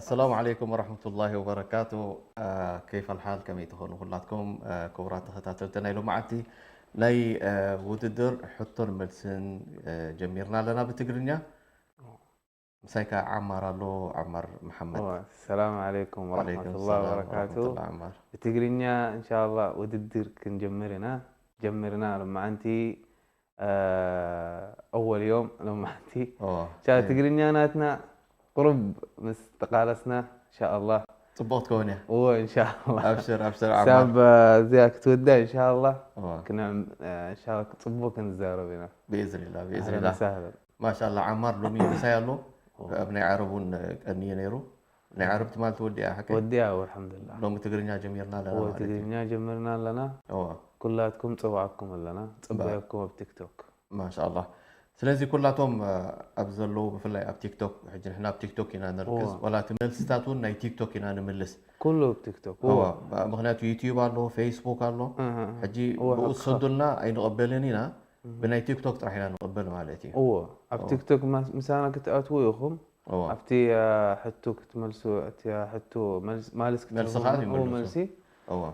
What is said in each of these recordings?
السلام عليكم ورحمة الله وبركاته. آه، كيف الحال؟ ከመይ ትኾኑ ኩላትኩም? آه، ክቡራት ተኸታተልቲ ናይ ሎማዓንቲ ናይ፣ آه، ውድድር ሕቶን መልስን፣ آه፣ ጀሚርና ኣለና ብትግርኛ። ምሳይ ከኣ ዓማር ኣሎ፣ ዓማር መሓመድ። السلام عليكم ورحمة الله وبركاته. ዓማር። ብትግርኛ እንሻላ ውድድር ክንጀምር ኢና። ጀምርና ሎማዓንቲ፣ آه، أول يوم ሎማዓንቲ። ትግርኛ ናትና ቁሩብ ምስ ተቃለስና እንሻላ ጽቡቅ ትከውን እያ። እዎ እንሻላ። ኣብሽር ኣብሽር ዓማር። ሳብ እዚኣ ክትወዳ እንሻላ። ክንዕም እንሻላ ጽቡቅ ክንዛረብ ኢና። ብኢዝኒላ ብኢዝኒላ። ማሻላ ዓማር ሎሚ ምሳይ ኣሎ። ኣብ ናይ ዓረብ እውን ቀንየ ነይሩ። ናይ ዓረብ ትማል ትወዲኣ ሓቂ? ወዲኣ። ኣልሓምዱሊላህ። ሎሚ ትግርኛ ጀሚርና ኣለና ማለት እዩ። ትግርኛ ጀሚርና ኣለና። ኩላትኩም ጸዋዕኩም ኣለና። ጽበየኩም ኣብ ቲክቶክ። ማሻላ። ስለዚ ኩላቶም ኣብ ዘለዉ ብፍላይ ኣብ ቲክቶክ፣ ሕጂ ንሕና ኣብ ቲክቶክ ኢና ንርክዝ። ዋላ እቲ መልስታት እውን ናይ ቲክቶክ ኢና ንምልስ። ኩሉ ኣብ ቲክቶክ። ምክንያቱ ዩትዩብ ኣሎ፣ ፌስቡክ ኣሎ። ሕጂ ብኡ ትሰዱልና ኣይንቐበልን ኢና። ብናይ ቲክቶክ ጥራሕ ኢና ንቕበል ማለት እዩ። እዎ፣ ኣብ ቲክቶክ ምሳና ክትኣትዉ ኢኹም። ኣብቲ ሕቶ ክትመልሱ፣ እቲ ሕቶ ማልስ ክትህቡ፣ መልሲ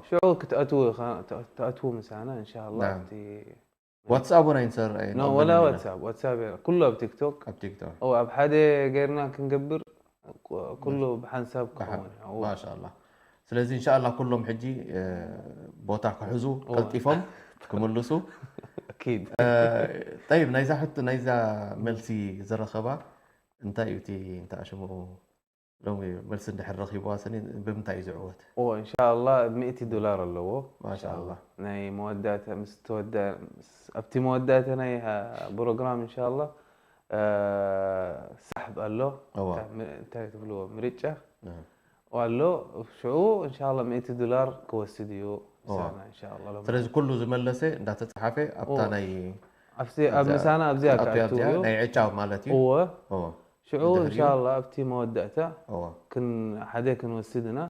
ሽዑ ክትኣትዉ ምሳና እንሻላ። ኣብቲ ዋትሳፕ እውን ኣይንሰርዕ። ወላ ዋትሳፕ ዋትሳፕ ኩሉ ኣብ ቲክቶክ። ኣብ ቲክቶክ ኣብ ሓደ ገይርና ክንገብር ኩሉ ብሓንሳብ ክኸውን። ማሻላ። ስለዚ እንሻላ ኩሎም ሕጂ ቦታ ክሕዙ ቀልጢፎም ክምልሱ። ጠይብ፣ ናይዛ ሕቶ ናይዛ መልሲ ዝረኸባ እንታይ እዩ እቲ እንተ ኣሽምኡ ሎሚ መልሲ እንድሕር ረኺብዋ ስኒ ብምንታይ እዩ ዝዕወት? እዎ እንሻላ ሚእቲ ዶላር ኣለዎ። ማሻላ። ናይ መወዳእታ ምስ ተወዳ ኣብቲ መወዳእታ ናይ ፕሮግራም እንሻላ ሳሕብ ኣሎ። እንታይ ትብልዎ ምርጫ ኣሎ። ሽዑ እንሻላ ሚእቲ ዶላር ክወስድ እዩ ምሳና እንሻላ። ስለዚ ኩሉ ዝመለሰ እንዳተፃሓፈ ኣብታ ናይ ኣብ ምሳና ኣብዚኣ ክኣትው እዩ። ናይ ዕጫ ማለት እዩ። እወ። ሽዑ እንሻላ ኣብቲ መወዳእታ ሓደ ክንወስድ ኢና።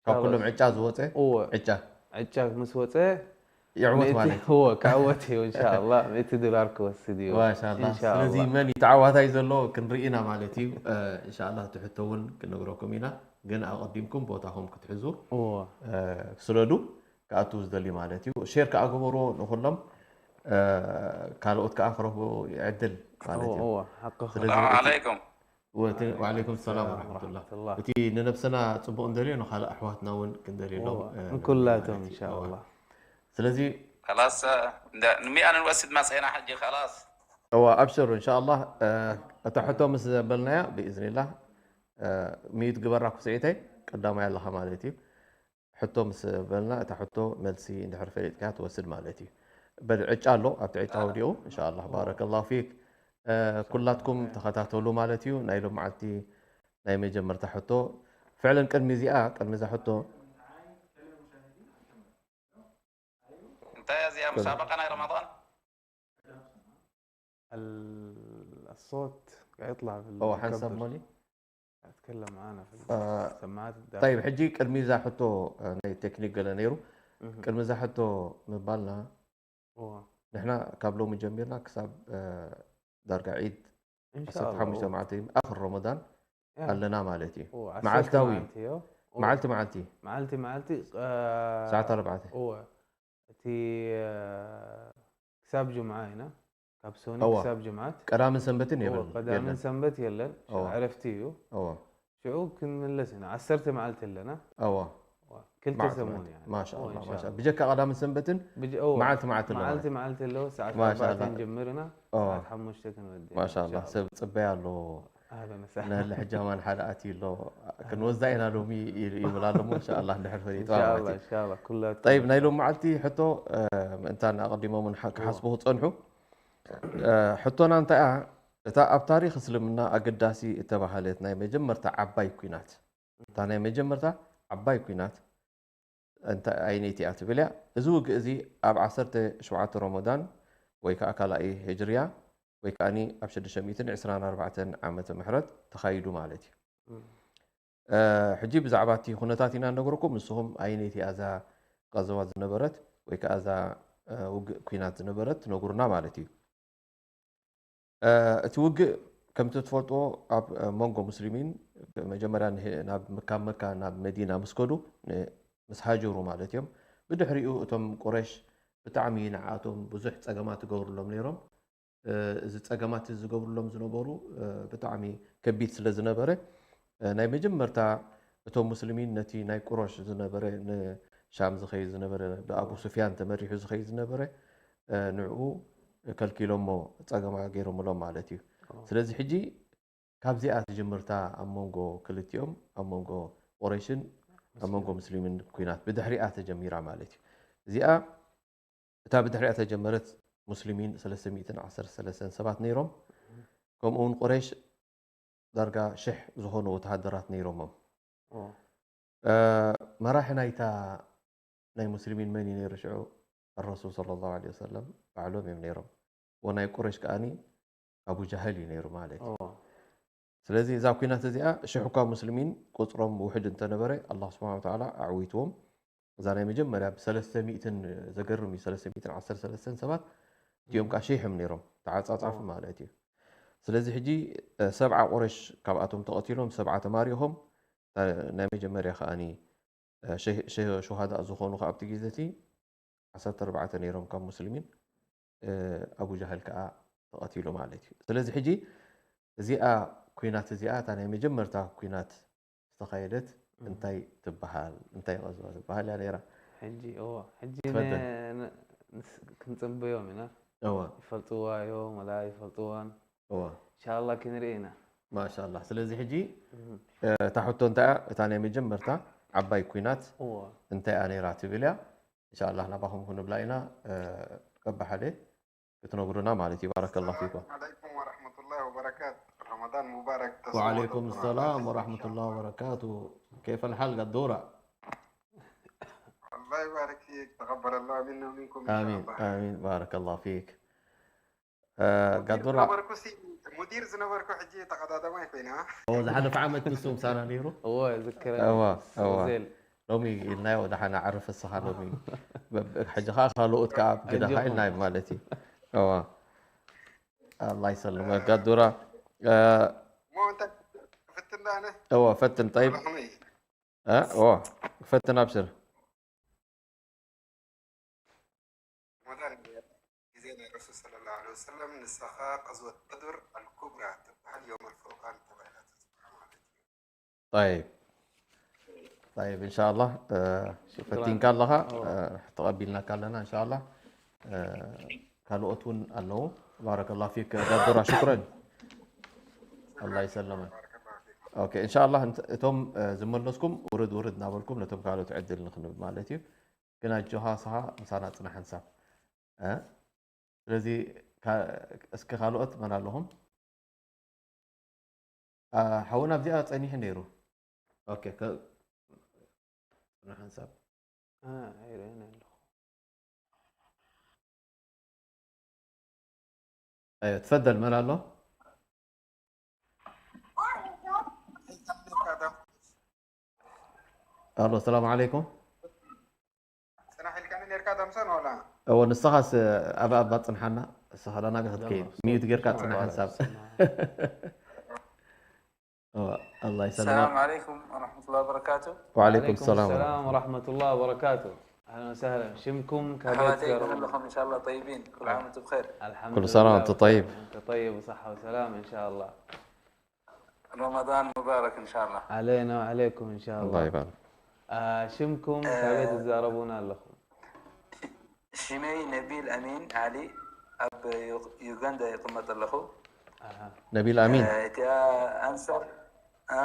ካብ ኩሎም ዕጫ ዝወፀ እወ። ዕጫ ዕጫ ምስ ወፀ ይዕወት ማለት እዩ። እወ ክዕወት እዩ እንሻላ። ሚእቲ ዶላር ክወስድ እዩ። ማሻላ። ስለዚ መን እዩ ተዓዋታይ ዘሎ ክንርኢ ኢና ማለት እዩ። እንሻላ እቲ ሕቶ እውን ክንነግረኩም ኢና። ግን ኣቐዲምኩም ቦታኹም ክትሕዙ እወ። ስደዱ። ክኣትዉ ዝደልዩ ማለት እዩ። ሼር ከዓ ግበርዎ ንኹሎም። ካልኦት ከዓ ክረኽቡ ይዕድል ማለት እዩ። እወ ሓቅኻ። ሰላም ዓለይኩም። ወዓለይኩም ሰላም ወረሕመቱላ። እቲ ንነብስና ፅቡቅ እንደልዮ ንካልእ ኣሕዋትና እውን ክንደልየሎም ንኩላቶም እንሻላ። ስለዚ ከላስ ንሚኣ ንንወስድ መፅና ሕጂ ከላስ። እዋ ኣብሽሩ እንሻላ። እታ ሕቶ ምስ ዘበልናያ ብኢዝኒላ ሚዩት ግበራ ኩስዒተይ ቀዳማይ ኣለኻ ማለት እዩ። ሕቶ ምስ በልና እታ ሕቶ መልሲ እንድሕር ፈሊጥካ ትወስድ ማለት እዩ። በል ዕጫ ኣሎ ኣብቲ ዕጫ ወዲኡ እንሻላ። ባረከላሁ ፊክ። ኩላትኩም ተኸታተሉ ማለት እዩ። ናይ ሎም መዓልቲ ናይ መጀመርታ ሕቶ ፍዕለን ቅድሚ እዚኣ ቅድሚ እዛ ሕቶ እንታይ እያ እዚኣ ሙሳበቃ ናይ ረመዳን الصوت قاعد يطلع في المكبر. هو حنسب مولي؟ اتكلم معانا في آه السماعات الداخل. طيب، حجي ቅድሚ እዛ ሕቶ ናይ ቴክኒክ ገለ ነይሩ። ቅድሚ እዛ ሕቶ ምባልና ንሕና ካብ ሎሚ ጀሚርና ክሳብ ዳርጋ ዒድ ዓሰርተ ሓሙሽተ መዓልቲ ኣኽር ረመዳን ኣለና ማለት እዩ። መዓልታዊ መዓልቲ መዓልቲ መዓልቲ መዓልቲ ሰዓት ኣርባዕተ እቲ ክሳብ ጅምዓ ኢና ካብ ሰኑይ ክሳብ ጅምዓት ቀዳምን ሰንበትን የለን። ቀዳምን ሰንበት የለን፣ ዕረፍቲ እዩ። ሽዑ ክንምለስ ኢና። ዓሰርተ መዓልቲ ኣለና። ክልተ ሰሙን እያ። ብጀካ ቀዳምን ሰንበትን መዓልቲ መዓልቲ ኣለዋ። መዓልቲ መዓልቲ ኣለዎ። ሰዓት ኣርባዕተ ንጀምር ኢና፣ ሰዓት ሓሙሽተ ክንወድእ ኢና። ማሻላ፣ ሰብ ፅበያ ኣሎ። ኣህለን ወሰህለን። ነለ ሕጂ ከማን ሓደ ኣትዩ ኣሎ። ክንወስዳ ኢና ሎሚ ይብል ኣሎ እሞ፣ እንሻላ እንድሕር ፈሊጥዋ ማለት እዩ። እንሻላ፣ እንሻላ፣ ኩላትኩም። ጠይብ፣ ናይ ሎም መዓልቲ ሕቶ፣ እ፣ ምእንታን ኣቐዲሞም እውን ሓ-፣ ክሓስቡ ክጸንሑ። እ፣ ሕቶና እንታይ እያ? እታ ኣብ ታሪኽ እስልምና ኣገዳሲ እተባህለት ናይ መጀመርታ ዓባይ ኲናት፣ እታ ናይ መጀመርታ ዓባይ ኲናት እንታይ ኣይነይቲ እያ ትብል እያ። እዚ ውግእ እዚ ኣብ ዓሰርተ ሸውዓተ ረመዳን ወይ ከኣ ካልኣይ ሂጅርያ ወይ ከኣ ኣብ ሽዱሽተ ሚእትን ዕስራን ኣርባዕተን ዓመተ ምሕረት ተኻይዱ ማለት እዩ። እ፣ ሕጂ ብዛዕባ እቲ ኩነታት ኢና ንነግረኩም። ንስኹም ኣየነይቲ እያ እዛ ቀዘዋ ዝነበረት ወይ ከኣ እዛ፣ እ፣ ውግእ ኲናት ዝነበረት ትነግሩና ማለት እዩ። እ፣ እቲ ውግእ ከምቲ ትፈልጥዎ ኣብ መንጎ ሙስሊሚን መጀመርያ ንህ-፣ ናብ፣ ካብ መካ ናብ መዲና ምስ ከዱ፣ ን-፣ ምስ ሃጀሩ ማለት እዮም። ብድሕሪኡ እቶም ቁረሽ ብጣዕሚ ንዓኣቶም ብዙሕ ጸገማት ይገብሩሎም ነይሮም። እ፣ እዚ ጸገማት ዝገብሩሎም ዝነበሩ፣ እ፣ ብጣዕሚ ከቢድ ስለ ዝነበረ፣ እ፣ ናይ መጀመርታ እቶም ሙስሊሚን ነቲ ናይ ቁረሽ ዝነበረ፣ ንሻም ዝኸይድ ዝነበረ፣ ብኣቡ ሱፍያን ተመሪሑ ዝኸይድ ዝነበረ፣ እ፣ ንዕኡ ከልኪሎሞ፣ ጸገማ ገይሮምሎም ማለት እዩ። ኦ። ስለዚ ሕጂ ካብዚኣ ትጅምርታ ኣብ መንጎ ክልቲኦም፣ ኣብ መንጎ ቁረይሽን ኣብ መንጎ ሙስሊምን ኩናት ብድሕሪኣ ተጀሚራ ማለት እዩ። እዚኣ፣ እታ ብድሕሪኣ ተጀመረት፣ ሙስሊሚን ሰለስተ ሚእትን ዓሰርተ ሰለስተን ሰባት ነይሮም። ከምኡ እውን ቁረይሽ ዳርጋ ሽሕ ዝኾኑ ወተሃደራት ነይሮሞም። ኦ። እ፣ መራሒ ናይታ ናይ ሙስሊሚን መን እዩ ነይሩ ሽዑ? ኣረሱል ሰለላሁ ዐለይሂ ወሰለም ባዕሎም እዮም ነይሮም። ወናይ ቁረይሽ ከኣኒ ኣቡ ጃህል እዩ ነይሩ ማለት እዩ። ኦ። ስለዚ እዛ ኩናት እዚኣ ሽሕ እኳ ሙስሊሚን ቁጽሮም ውሑድ እንተነበረ፣ ኣላህ ስብሓነ ወተዓላ ኣዕዊትዎም። እዛ ናይ መጀመርያ ብሰለስተ ሚእትን፣ ዘገርም እዩ፣ ሰለስተ ሚእትን ዓሰርተ ሰለስተን ሰባት፣ እቲኦም ከኣ ሽሕም ነይሮም፣ ተዓጻጻፊ ኦ። ማለት እዩ። ስለዚ ሕጂ፣ እ፣ ሰብዓ ቁረሽ ካብኣቶም ተቐቲሎም፣ ሰብዓ ተማሪኾም፣ እ፣ ናይ መጀመርያ ከኣኒ፣ እ፣ ሸህ-፣ ሸህ-፣ ሹሃዳእ ዝኾኑ ከኣ ኣብቲ ግዜ እቲ ዓሰርተ ኣርባዕተ ነይሮም ካብ ሙስሊሚን፣ እ፣ ኣቡ ጃህል ከኣ ተቐቲሉ ማለት እዩ። ስለዚ ሕጂ እዚኣ ኩናት እዚኣ፣ እታ ናይ መጀመርታ ኩናት ዝተኻየደት እም። እንታይ ትበሃል? እንታይ ቐዝዋ ትበሃል እያ ነይራ? ሕጂ፣ እዋ፣ ሕጂ ትፈደል። ነ-፣ ነ-፣ ንስ-፣ ክንጽበዮም ኢና። እዋ። ይፈልጥዋ እዮም ወላ ይፈልጥዋን። እዋ። ኢንሻኣላህ ክንርኢ ኢና። ማሻኣላህ። ስለዚ ሕጂ፣ እም። እ፣ እታ ሕቶ እንታይ እያ? እታ ናይ መጀመርታ ዓባይ ኩናት እዋ። እንታይ እያ ነይራ ትብል እያ። ኢንሻኣላህ ናባኹም ክንብላ ኢና፣ እ፣ ቀባ ሓደ ክትነግሩና ማለት እዩ። ባረከላሁ ፊኩም። السلام عليكم ورحمة الله وبركاته. رمضان مبارك. تسوى وعليكم دكتور السلام عباس إن ورحمة شاء الله الله. وبركاته. كيف الحال قدورة؟ الله يبارك فيك. تقبل الله منا ومنكم إن شاء آمين، الله. آمين. بارك الله فيك. آه، قدورة. ዝነበርኩ ሲ-፣ ሙዲር ዝነበርኩ ሕጂ ተቐዳዳማይ ኮይና። أو زحلف عمد نسوم سانا نيرو؟ እዎ፣ ይዝክረኒ። እዋ፣ እዋ። ዜል። ሎሚ ኢልናዮ፣ ደሓን ኣዕርፍ እስኻ ሎሚ። በ-፣ ሕጂ ኸኣ ካልኦት ከኣ ግደኻ ሕጂ ኢልና ማለት እዩ። እዋ። ኣላህ ይሰልመካ ዱራ። እ፣ እሞ እንታይ ክፍትን ዳነ? እዋ፣ ፈትን ጠይብ። ኣለኹም እዩ። እ፣ እዋ፣ ፈትን ኣብሽር። رمضان، ግዜ ናይ ረሱል ሰለላሁ ዐለይሂ ወሰለም፣ ንሳኻ ቀዝወት በድር ኣልኩብራ ትበሃል፣ የውመል ፉርቃን ተባሂላ ትጽዋዕ ማለት እዩ። طيب. طيب، إن شاء الله، እ፣ ሽክራን። ፈቲንካ ኣለኻ፣ እዋ። እ፣ ተቐቢልናካ ኣለና፣ إن شاء الله። እ፣ ካልኦት እውን ኣለዉ። بارك الله فيك ጋዶራ፣ ሽክረን። ኣላህ ይሰለመን። ኦኬ፣ إن شاء الله፣ እንት-፣ እቶም፣ እ፣ ዝመለስኩም ውርድ ውርድ እናበልኩም ነቶም ካልኦት ዕድል ንክንብ ማለት እዩ። ግን ኣጆኻ፣ ንስኻ ምሳና ጽናሕ ሓንሳብ። እ? ስለዚ ካ-፣ እስኪ ካልኦት መን ኣለኹም? አ፣ ሓውና ኣብዚኣ ጸኒሑ ነይሩ። ኦኬ፣ ከ-፣ ጽናሕ ሓንሳብ። አ፣ ኣይርእን ኣለኹ። أيوة، تفضل، من الله؟ ألو، السلام عليكم. ጽናሕ ኢልካኒ ነርካ ዳምሰን ዋላ? እወ፣ ንስኻስ ኣብ፣ ኣብ ጽንሓና፣ ንስኻ ዳና ክትከይድ፣ ሚዩት ጌርካ ጽናሕ ሓንሳብ። እወ፣ ኣላህ ይሰልማ። السلام عليكم ورحمة الله وبركاته. وعليكم السلام ورحمة الله وبركاته. أهلًا وسهلًا. ሽምኩም ካበይ ኣሕዋተይ ትዛረቡ? ከመይ ኣለኹም? إن شاء الله طيبين. كل عام وأنتم بخير. الحمد لله. كل سنة وأنت طيب. أنت طيب وصحة وسلامة إن شاء الله. رمضان مبارك إن شاء الله. علينا وعليكم إن شاء الله. الله يبارك. آه، ሽምኩም آه، ካበይ ትዛረቡና ኣለኹም? ሽመይ ነቢል ኣሚን ዓሊ ኣብ ዩ-፣ ዩጋንዳ ይቕመጥ ኣለኹ። ኣሃ። ነቢል ኣሚን። آه، እቲኣ ኣንሰር፣ ኣ?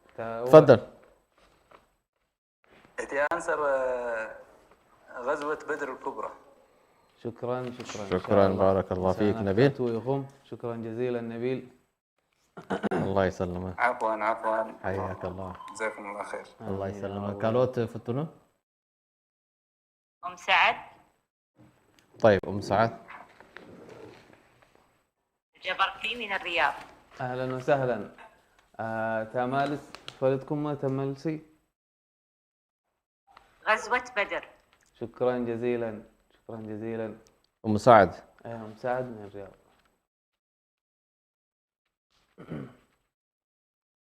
እታ-፣ تفضل. እቲኣ ኣንሰር፣ እ፣ غزوة بدر الكبرى. شكرًا، شكرًا. إن شاء شكرًا، الله. بارك الله فيك، ምሳና نبيل. ክትኣትዉ ኢኹም። شكرًا جزيلًا نبيل. الله يسلمك. عفوًا، عفوًا. حياك الله. جزاكم الله خير. الله آمين يا يسلمك. رب. ካልኦት ፍትኑ? أم سعد. طيب، أم سعد. جبرتي من الرياض. أهلًا وسهلًا. آه، እታ መልሲ ትፈልጥኩሞ እታ መልሲ? غزوة بدر. شكرًا جزيلًا. شكرًا جزيلًا. أم سعد. أيوة، أم سعد من الرياض.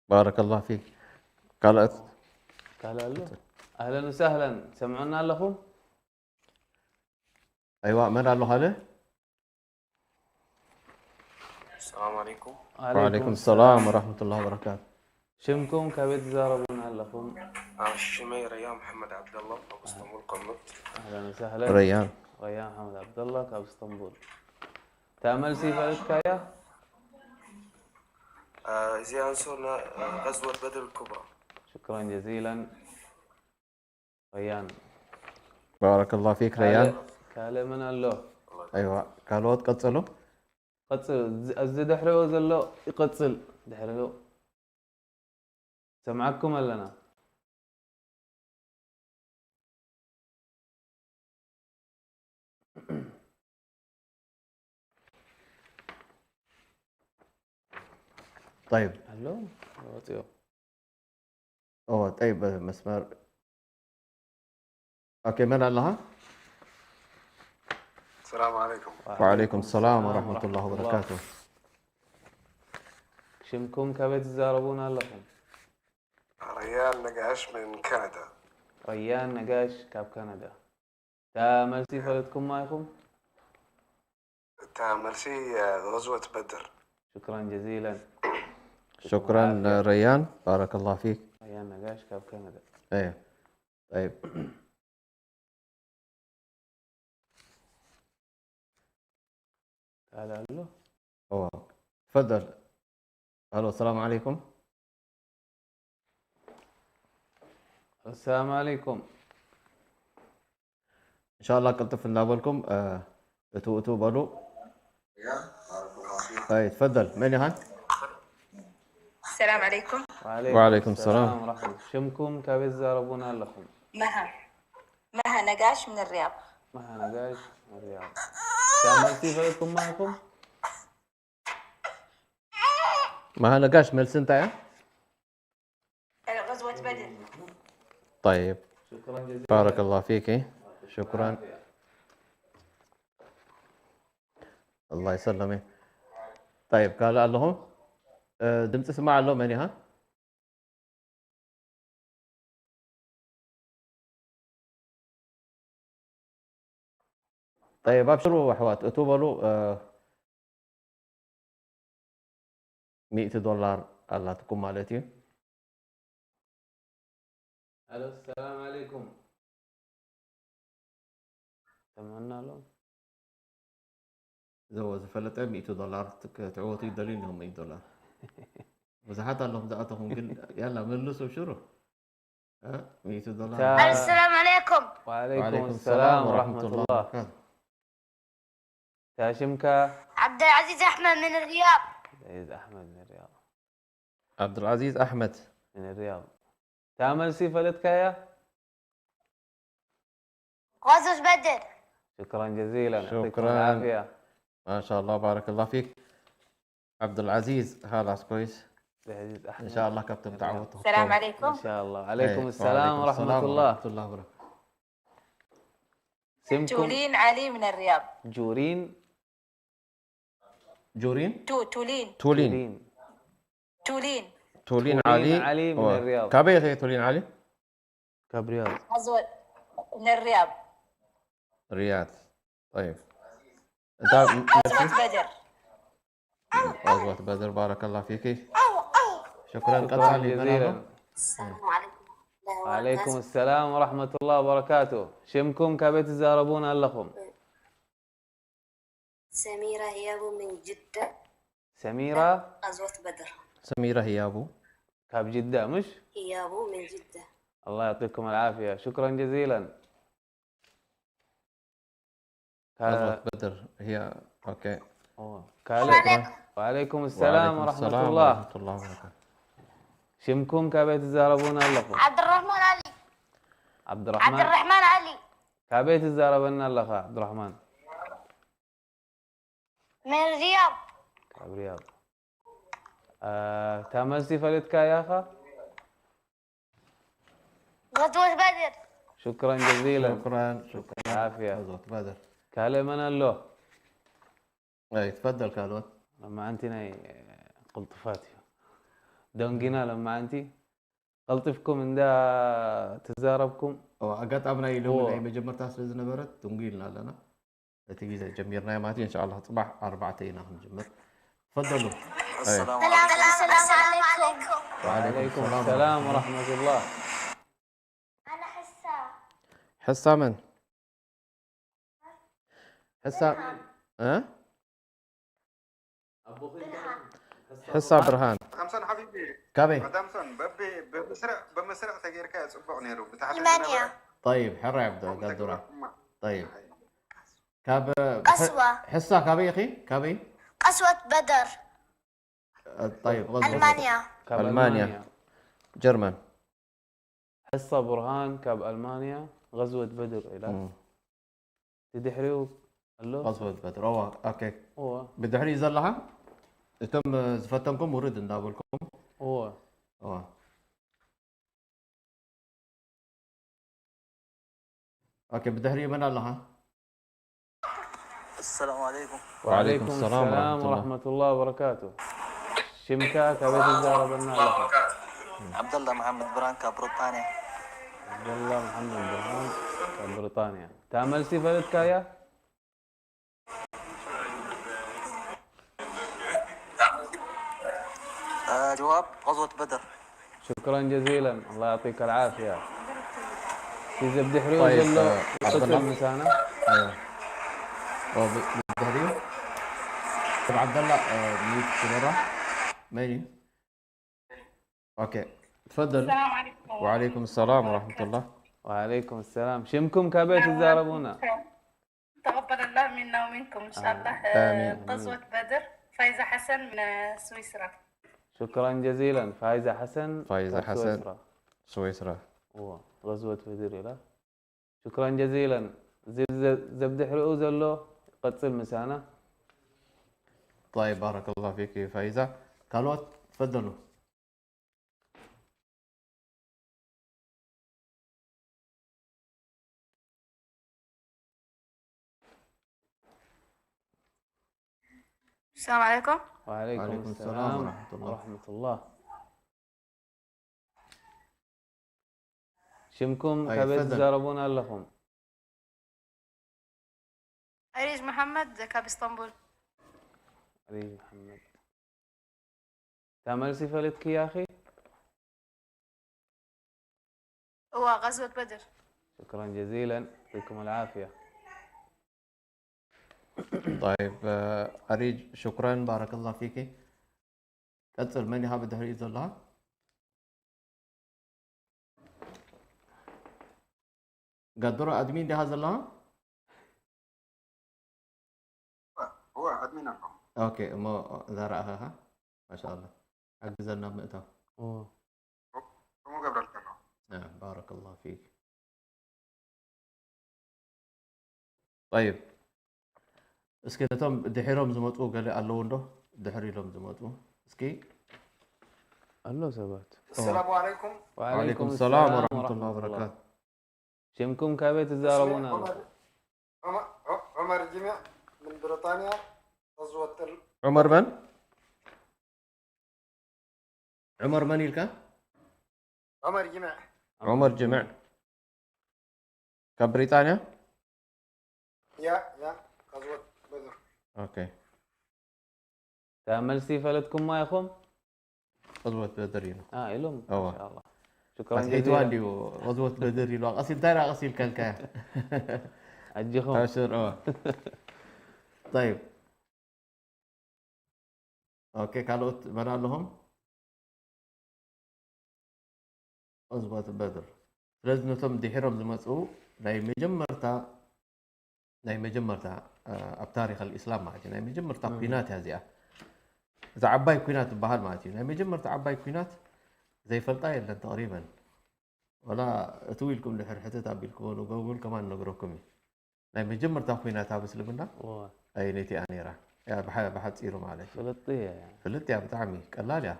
ባረከላሁ ፊክ። ካልኦት? ካልእ ኣሎ? ኣህለን ወሳህለን፣ ሰምዑና ኣለኹም? ኣይዋ፣ መን ኣሎ ካልእ? السلام عليكم. وعليكم السلام ورحمة الله وبركاته. ሽምኩም ካበይ ትዛረቡና ኣለኹም? آه، ሽመይ ረያ መሐመድ ዓብደላ ካብ እስታንቡል ቀምት። ኣህለን ወሳህለን። ረያን። ረያን ሓመድ ዓብደላ ካብ እስታንቡል። እታ መልሲ ፈለጥካያ? آه، እዚ ኣንሶና غزوة بدر الكبرى. ሽክራን ጀዚላን ረያን። ባረከላሁ ፊክ ረያን። ካልእ መን ኣሎ? ኣይዋ፣ ካልኦት ቀጽሉ። ቀጽል። እዚ ድሕሪኡ ዘሎ ይቐጽል። ድሕሪኡ ሰምዓኩም ኣለና። طيب ኣሎ ወጽዮ اه طيب መስመር ኦኬ መን ኣለኻ السلام عليكم. وعليكم السلام ورحمة الله وبركاته ሽምኩም ካበይ ትዛረቡና ኣለኹም? ረያን ነጋሽ من كندا. ረያን ነጋሽ ካብ ካናዳ። እታ መልሲ ፈለጥኩማ ኢኹም? እታ መልሲ غزوة بدر. ሽክራን ጀዚላን። ሽክራን ረያን ባረከላሁ ፊክ። ረያን ነጋሽ ካብ ካናዳ። ايه طيب ካልእ ኣሎ? اه تفضل. الو السلام عليكم. السلام عليكم. ان شاء الله ቅልጥፍ እናበልኩም እትው እትው በሉ። اي تفضل. መን ኢኻ? السلام عليكم. وعليكم السلام. ورحمة الله. ሽምኩም ካበይ ትዛረቡና ኣለኹም? مها مها نقاش من الرياض. መሃ ነጋሽ ሪያድ። እታ መልሲ ፈለጥኩማ ኢኹም? መሃ ነጋሽ መልሲ እንታይ እያ? غزوة بدر. طيب ሽክራን ጀዚላን። بارك الله فيك. شكرا. الله يسلمك. طيب ካልእ ኣለኹም? ድምፂ ስማዕ ኣሎ። መን ኢኻ? طيب ኣብሽሩ ኣሕዋት እቱ በሉ። ሚእቲ ዶላር ኣላትኩም ማለት እዩ። الو السلام عليكم. ሰምዑና ኣሎ? ዘወ ዝፈለጠ ሚእቲ ዶላር ክትዕወቱ ይደልዩ እንዲኹም። ሚእቲ ዶላር ብዙሓት ኣለኹም ዝኣተኹም ግን ያላ መልሱ ሽሩ። ሚእቲ ዶላር تا- السلام عليكم. وعليكم السلام ورحمة الله. وبركاته. تا شمكا؟ عبد العزيز أحمد من الرياض. عزيز أحمد من الرياض. عبد العزيز أحمد. من الرياض. تا መልሲ ፈለጥካያ? غزوة بدر. شكرا جزيلا، يعطيكم شكرا. العافية. ما شاء الله، بارك الله فيك. عبد العزيز، خلاص كويس. عزيز أحمد. إن شاء الله كابتن تعوض. السلام عليكم. إن شاء الله. عليكم إيه، السلام وعليكم ورحمة السلام الله. ورحمة الله وبركاته. اسمكم؟ تولين علي من الرياض. جورين. جورين؟ تو تولين. تولين. تولين. تولين تولين علي. علي من أوه. الرياض. كابيثة تولين علي؟ كابرياض. غزوة من الرياض. رياض. طيب. أنت غزوة بدر. غزوة بدر، بارك الله فيك. شكرا. شكرا ቀጻሊ መን ኣሎ? جزيلا. السلام عليكم. وعليكم السلام ورحمة الله وبركاته. شمكم كابيت الزاربون لكم. سميرة هيابو من جدة. سميرة. غزوة بدر. سميرة هيابو. كاب جدة مش؟ هيابو من جدة. الله يعطيكم العافية، شكرا جزيلا. كا- غزوة بدر هي. أوكي. أوه. كالي. وعليكم السلام وعليكم ورحمة السلام الله. ورحمة الله وبركاته. شمكم كابيت الزاربون لكم. عبد الرحمن علي. عبد الرحمن. عبد الرحمن علي. كابيت الزاربون لك عبد الرحمن. من الرياض. كاب رياض. آه، تامل سفلتك يا أخا. غزوة بدر. شكرا جزيلا. شكرا، شكرا. العافية. غزوة بدر. كالي من اللو؟ أي، تفضل كالوت. لما أنت ناي قلطفاتي. ደንጊና ለማዓንቲ ቀልጢፍኩም እንዳ ትዛረብኩም። ኣጋጣሚ ናይ ሎሚ እዎ። ናይ መጀመርታ ስለ ዝነበረት ድንጉ ኢልና ኣለና። እቲ ግዜ ጀሚርናዮ ማለት እዩ። እንሻላ ፅባሕ ኣርባዕተ ኢና ክንጅምር። ፈደሉ። السلام عليكم. ወዓለይኩም ወዓለይኩም ሰላም ሰላም ወራሕመቱላህ። أنا حسة. ሕሳ መን? ሕሳ እ? ሕሳ ብርሃን። همسن حبيبي. ካበይ? همسن ببي بمسرع بمسرع تغير كاي صبغ نيرو بتحت ألمانيا. طيب ሕራይ ኣብዶ ጋዱራ። طيب ካብ قسوة. ሕሳ ካበይ ኢኺ? ካበይ? قسوة بدر. طيب غزوة ألمانيا. ካብ ኣልማንያ። ኣልማንያ። ጀርመን። ሕሳ ብርሃን ካብ ኣልማንያ غزوة بدر ኢላ። እም። እቲ ድሕሪኡ ኣሎ። غزوة بدر እዋ ኦኬ። እዋ ብድሕሪኡ ዘለኻ እቶም ዝፈተንኩም ውርድ እንዳበልኩም እዋ እዋ ኦኬ። ብድሕሪኡ መን ኣለኻ? السلام عليكم. وعليكم السلام ورحمة الله. ورحمة الله وبركاته. ሽምካ ካበይ ትዛረበና ኣለኻ? عبد الله محمد بران ካብ ብሪጣንያ። ዓብደላ መሓመድ ብርሃን ካብ ብሪጣንያ። እታ መልሲ ፈለጥካያ? آه، جواب غزوة بدر. شكرا جزيلا، الله يعطيك العافية. في زبد حلو طيب، زلو آه، عبد قسم الله. مسانا. أيوة. أو ب- بالدهري. طب عبد الله، آه، ميوت كاميرا. ماني؟ اوكي. تفضل. السلام عليكم. وعليكم السلام ورحمة الله. وعليكم السلام. شمكم كابيت تزاربونا. تقبل الله منا ومنكم إن شاء الله. آمين. غزوة بدر. فايزة حسن من سويسرا. شكرا جزيلا. فايزة حسن. فايزة كاب حسن. سويسرا. سويسرا. هو غزوة بدر إلى. شكرا جزيلا. زب- زب- زبد حلو زلو. قتل مسانا. طيب، بارك الله فيك فايزة. كالوت، تفضلوا. السلام عليكم. وعليكم وعليكم السلام السلام ورحمة الله. ورحمة الله. شمكم أي، كابيت تفضل. تزاربون لكم. أريج محمد كاب اسطنبول. علي محمد. تعمل سفلتك يا أخي؟ هو غزوة بدر. شكرا جزيلا، يعطيكم العافية. طيب، آه، أريج، شكرا، بارك الله فيك. ቀጽል፣ መን ኢኻ ብድሕሪኡ ዘለኻ? ጋድሮ ኣድሚን ዲኻ ዘለኻ? هو أدمين ألكم. ኦኬ፣ እሞ እዛ ረኣኻኻ? ማሻኣላ። ሓግዘና ምእታው። أوه. هم قبل الكلام. نعم، بارك الله فيك. طيب. እስኪ ነቶም ድሒሮም ዝመፁ ገለ ኣለዉ እንዶ? ድሕር ኢሎም ዝመፁ። እስኪ። ألو سبات. السلام عليكم. وعليكم السلام ورحمة الله وبركاته. شمكم كابيت تزاربون اسمي عمر. عمر، عمر جميع من بريطانيا. غزوة ال- عمر من؟ عمر من إلكا؟ عمر جميع. عمر جمع. كبريطانيا؟ يا يا غزوة بدر. اوكي. تعمل سفلتكم ما يخم؟ غزوة بدر ينو. آه إلهم. أوه. ما شاء الله. شكرا فتحيت جزيلا. واندي غزوة بدر يلو. غسيل تارا غسيل كالكا. أجيكم. ابشر اه. طيب. اوكي، ካልኦት መን ኣለኹም? غزوة بدر. ስለዚ ነቶም ድሒሮም ዝመፅኡ ናይ መጀመርታ ናይ መጀመርታ ኣብ ታሪክ الإسلام ማለት እዩ። ናይ መጀመርታ ኩናት እያ እዚኣ። እዛ ዓባይ ኩናት ትበሃል ማለት እዩ። ናይ መጀመርታ ዓባይ ኩናት ዘይፈልጣ የለን ተቕሪበን። ወላ እትው ኢልኩም ድሕር ሕትት ኣቢልኩሞ ንጎጉል ከማን ነግረኩም እዩ። ናይ መጀመርታ ኩናት ኣብ እስልምና أوه. ኣይነቲኣ ነይራ። ያ ብሓ- ብሓፂሩ ማለት እዩ። فلطية يعني. ፍልጥ እያ፣ ብጣዕሚ ቀላል እያ።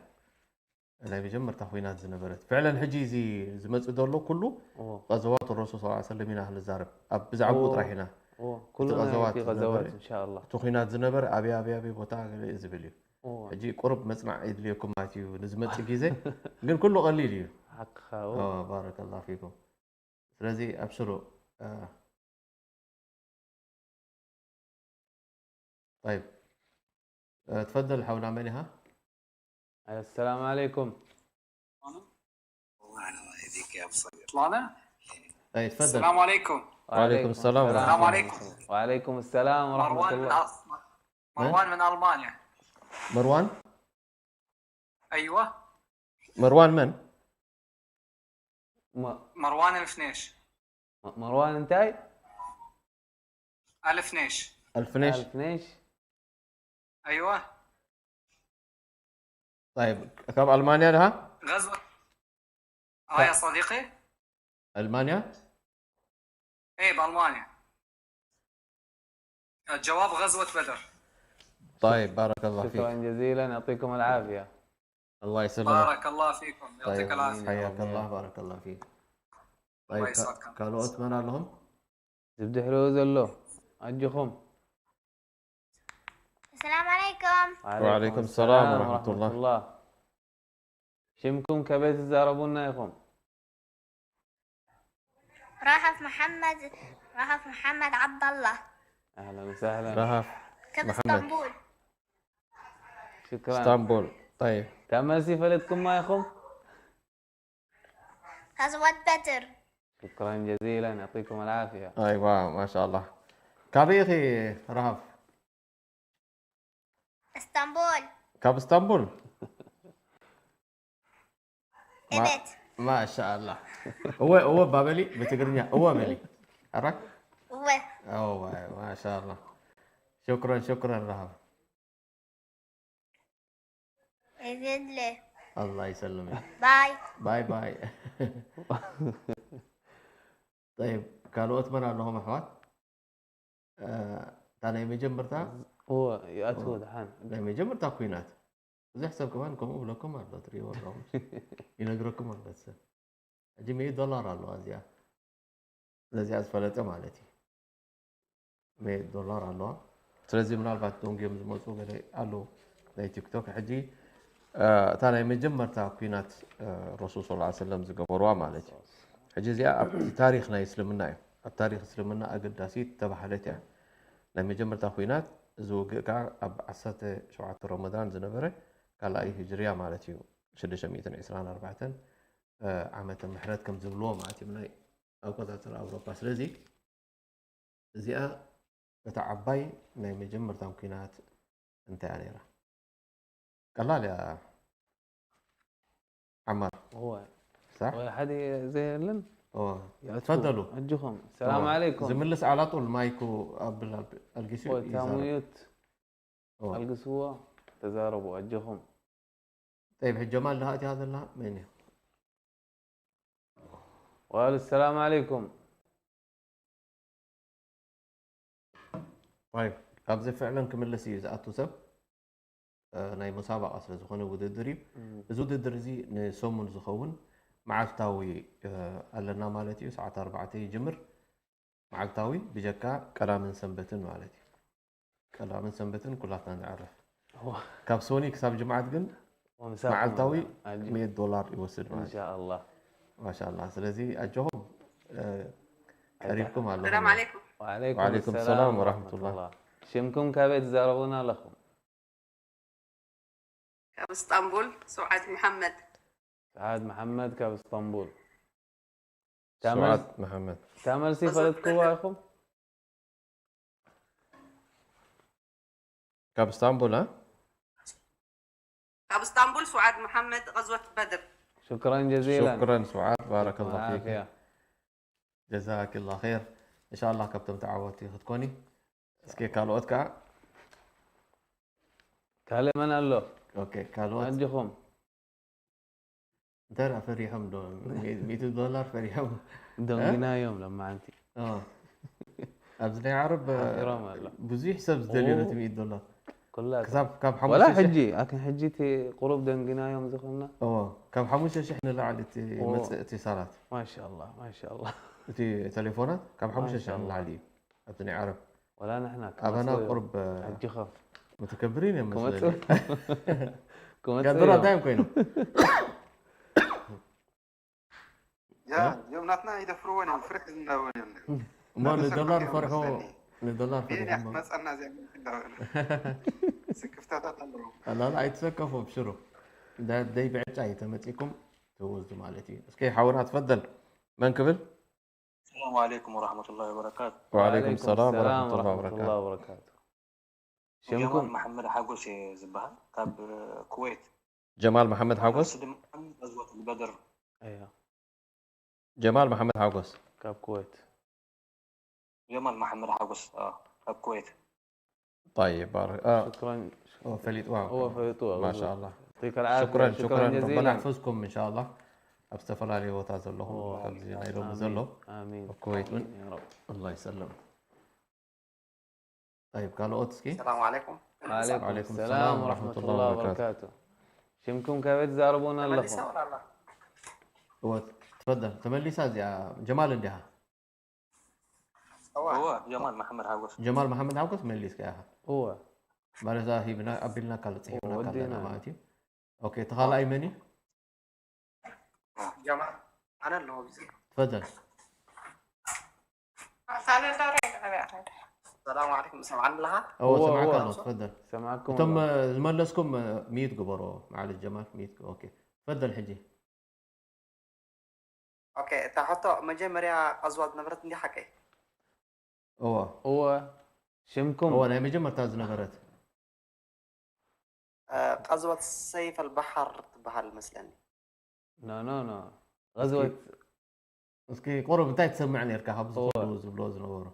ናይ መጀመርታ ኩናት ዝነበረት ፍዕለን ሕጂ እዚ ዝመፅእ ዘሎ ኩሉ أوه. غزوات الرسول صلى الله عليه وسلم ኢና ክንዛረብ ኣብ ብዛዕባኡ أوه. ጥራሕ ኢና። أوه. كلنا غزوات في غزوات ዝነበረ- إن شاء الله. እቲ ኩናት ዝነበረ ኣበይ ኣበይ ኣበይ ቦታ ገለ እዩ ዝብል እዩ። ሕጂ ቁሩብ መጽናዕ የድልየኩም ማለት እዩ ንዝመጽእ ግዜ። ግን ኩሉ ቀሊል እዩ። ሓቅኻ ባረከላ ፊኩም። ስለዚ ኣብሽሩ። طيب. تفضل حونا من ها؟ السلام عليكم. الله يهديك يا ابو صقر. طلعنا؟ اي تفضل. السلام عليكم. وعليكم السلام السلام ورحمة عليكم. وعليكم السلام ورحمة مروان من الله. أص- مروان من المانيا. مروان. ايوه. مروان من؟ م- مروان الفنيش. م- مروان انتاي؟ الفنيش. الفنيش. الفنيش. ايوه. طيب، ካብ ኣልማንያ ድኻ? غزوة. اه يا صديقي. ኣልማንያ. ايه، بالمانيا. الجواب غزوة بدر. طيب، بارك الله فيك. شكرا جزيلا، يعطيكم العافية. الله يسلمك. بارك الله فيكم، يعطيك طيب، العافية. حياك الله، بارك الله فيك. طيب، الله ካ- يسعدكم. ካልኦት መን ኣለኹም? ዝብድሕርኡ ዘሎ ኣጆኹም። السلام عليكم. وعليكم السلام ورحمة الله. ሽምኩም ከበይ ትዛረቡና ኢኹም? رهف محمد، رهف محمد عبد الله. ኣህለን ወሰህለን። ረሃፍ كم محمد. اسطنبول. ሽክራን። እስታንቡል። طيب. ካብ መልሲ ፈለጥኩማ ኢኹም? غزوة بدر. ሽክራን ጀዚላን፣ ያዕጢኩም ኣልዓፍያ። ኣይዋ ማሻኣላህ። ካበይ ኢኺ ረሃፍ? اسطنبول. ካብ እስታንቡል። እበት። ማሻኣላህ። እወ እወ ባበሊ ብትግርኛ እወ በሊ። ኣራ እወ። እወ ማሻኣላህ። ሽክረን ሽክረን ረሃፍ። እዝለ። ኣላህ ይሰልምክ። ባይ። ባይ ባይ። طيب ካልኦት መን ኣለኹም ኣሕዋት? እታ ናይ መጀመርታ እወ ይኣትዎ ደሓን። ናይ መጀመርታ ኩናት ብዙሕ ሰብ ከማን ከምኡ ብለኩም ኣሎ፣ ትሪእዎ ኣለኹም። ይነግረኩም ኣሎ ሰብ። ሕጂ ሚእቲ ዶላር ኣለዋ እዚኣ። ነዚኣ ዝፈለጠ ማለት እዩ። ሚእቲ ዶላር ኣለዋ። ስለዚ ምናልባት ደንጉዮም ዝመፁ ገለ ኣለዉ ናይ ቲክቶክ። ሕጂ እታ ናይ መጀመርታ ኩናት ረሱል ስ ሰለም ዝገበርዋ ማለት እዩ። ሕጂ እዚኣ ኣብ ታሪክ ናይ እስልምና እዩ። ኣብ ታሪክ እስልምና ኣገዳሲት ተባሃለት እያ። ናይ መጀመርታ ኩናት እዚ ውግእ ከዓ ኣብ ዓሰርተ ሸውዓተ ረመዳን ዝነበረ ካልኣይ ህጅርያ ማለት እዩ። ሽዱሽተ ሚእትን ዕስራን ኣርባዕተን ዓመተ ምሕረት ከም ዝብልዎ ማለት እዩ ናይ ኣቆፃፅራ ኣውሮፓ። ስለዚ እዚኣ እታ ዓባይ ናይ መጀመርታ ኩናት እንታይ እያ ነይራ? ቀላል እያ ዓማር። እወ ሳሕ? ወላ ሓደ ዘየለን እወ። ይኣትዉ። ተፈደሉ። ኣጆኹም። ሰላም እወ። ዓለይኩም። ዝምልስ ዓላጡል ማይኩ ኣብል ኣልጊሱ እወ፣ እታ ይዛረብ። ሙዩት እወ። ኣልግስዎ፣ ተዛረቡ ኣጆኹም። طيب ሕጂ ጀማል ድኻ እቲኻ ዘላ መን እዩ? ዋሉ ሰላም ዓለይኩም። طيب ኣብዚ ፍዕለን ክምልስ እዩ ዝኣቱ ሰብ። እ፣ ናይ ሙሳባቃ ስለ ዝኾነ ውድድር እዩ። እዚ ውድድር እዚ ንሰሙን ዝኸውን መዓልታዊ እ፣ ኣለና ማለት እዩ። ሰዓት ኣርባዕተ ይጅምር። መዓልታዊ ብጀካ ቀዳምን ሰንበትን ማለት እዩ። ቀዳምን ሰንበትን ኩላትና ንዕረፍ። ካብ ሶኒ ክሳብ ጅምዓት ግን ወምሳኩም መዓልታዊ ኣጆ- ሚእቲ ዶላር ይወስድ ማለት እዩ። ኢንሻኣላህ። ማሻላ። ስለዚ ኣጆኹም እ፣ ቀሪብኩም ኣለኹም። السلام عليكم. ወዓለይኩም ወዓለይኩም ሰላም ሰላም ወራህመቱላህ። ወራህመቱላህ። ሽምኩም ካበይ ትዛረቡና ኣለኹም? ካብ እስጣንቡል ስውዓት መሓመድ። ሰዓድ መሓመድ ካብ እስጣንቡል። ስብዓት መሓመድ። እታ መልሲ ኣዞ ፈለጥክዋ ትፈልጥ። ኢኹም? ካብ እስታንቡል እ? ካብ እስጣንቡል ስውዓት መሓመድ غزوة بدر. ሽክራን ጀዚላን። ሽክረን ስብዓት ባረከላ ፊክ። ዓፍያ። ጀዛክላ ኸይር። እንሻላ ካብቶም ተዓወቲ ክትኮኒ። እስኪ ካልኦት ከዓ ካልእ መን ኣሎ? ኦኬ ካልኦት ኣጆኹም። እንታይ ደኣ ፈሪሖም ዶ? ሚእቲ ዶላር ፈሪሖም። ደንጊናዮም ለማዓንቲ። ኦ። ኣብዚ ናይ ዓረብ ሓፊሮም ኣሎ። ብዙሕ ሰብ ዝደልዮ ኦ። ነቲ ሚእቲ ዶላር ኩላ ክሳብ ካብ ወላ ሓሙሽተ ሽሕ ሕጂ ኣክን ሕጂ እቲ ቁሩብ ደንጊናዮም ዝኾንና። እዎ ካብ ሓሙሽተ ሽሕ ንላዕሊ እቲ እዎ። መፅእ እቲ ሳላት ማሻላ ማሻላ። እቲ ቴሌፎናት ካብ ሓሙሽተ ሽሕ ማሻላ። ንላዕሊ እዩ ኣብቲ ናይ ዓረብ ወላ ንሕና ኣባና ክመፅእ ቁርብ ኣጆኻ። متكبرين እዮም ክመፁ መስለኒ። ክመፁ ጋድሮ እዮም። እንታይ እዮም ኮይኖም? ያ እዮም ናትና ይደፍርዎን እዮም ፍርሕ ዝናበን እዮም። እሞ ንዶላር ፈርሑ፣ ንዶላር ይህን ፈሪሖም። ያመፀና እዚኣ እንዳበሉ ስክፍታታት ኣለዉ። ላላ ኣይትሰከፉ፣ ኣብሽሩ። ደይ ብዕጫ እዩ ተመፂኩም ትውዝዱ ማለት እዩ። እስኪ ሓውና ትፈደል መን ክብል? السلام عليكم ورحمة الله وبركاته. وعليكم السلام السلام ورحمة الله ورحمة وبركاته. الله وبركاته. ጀማል ሽምኩም? መሐመድ ሓጎስ እየ ዝበሃል ካብ ኩዌት። ጀማል መሐመድ ሓጎስ? ንሱ ድማ ቀዝወት በድር። እያ ጀማል መሐመድ ሓጎስ። ካብ ኩዌት። ጀማል መሐመድ ሓጎስ ኣዎ፣ ካብ ኩዌት። طيب بارك آه. ሽክራን። أوه، ፈሊጥዋ እወ ፈሊጥዋ። ما شاء الله. يعطيك العافية. شكرا شكرا ጀዚላ። ربنا يحفظكم إن شاء الله. ኣብ ዝተፈላለዩ ቦታ ዘለኹም እወ። ካብዚ ናይ ሎሚ ኣሚን። ዘሎ ኣሚን። ኣብ ኩዌት እውን ኣሚን ያ ረብ። الله يسلم. طيب ካልኦት እስኪ السلام عليكم. وعليكم وعليكم السلام السلام ورحمة ورحمة الله الله وبركاته. ሽምኩም ካበይ ትዛረቡና ኣለኹም? ተመሊሳ ወላ ኣላ? እወ ትፈደል ተመሊሳ እዚኣ ጀማል እንዲኻ? እዋ እወ ጀማል መሐመድ ሓጎስ። ጀማል መሐመድ ሓጎስ መሊስካ ኢኻ እወ ማለት ሂብና ኣቢልና ካልእ ጽሒፍና እወ፣ ካለና ወዲና። ማለት እዩ። ኦኬ እቲ ካልኣይ መን እዩ? ጀማል ኣነ ኣለኹ ኣብዚ። ትፈደል። ሰላም ዓለይኩም ሰምዓኒ ኣለኻ? እወ እወ፣ ሰምዓካ እወ። ኣሎ ትፈደል። ሰማዕኩም እቶም ኣሎ። ዝመለስኩም ሚዩት ግበሮ ማለት ጀማል ሚዩት ግ- ኦኬ ትፈደል ሕጂ። ኦኬ እታ ሕቶ መጀመርያ ቀዝዋ ዝነበረት እንዲ ሓቀይ? እወ እወ ሽምኩም? እወ ናይ መጀመርታ ዝነበረት ቀዝወት ሰይፍ ኣልባሓር ትበሃል መስለኒ። ኖ ኖ ኖ። غزوة እስኪ ቁሩብ እንታይ ትሰምዕ ነርካ ካብዚ እወ። ኩሉ ዝብሎ ዝነበሩ?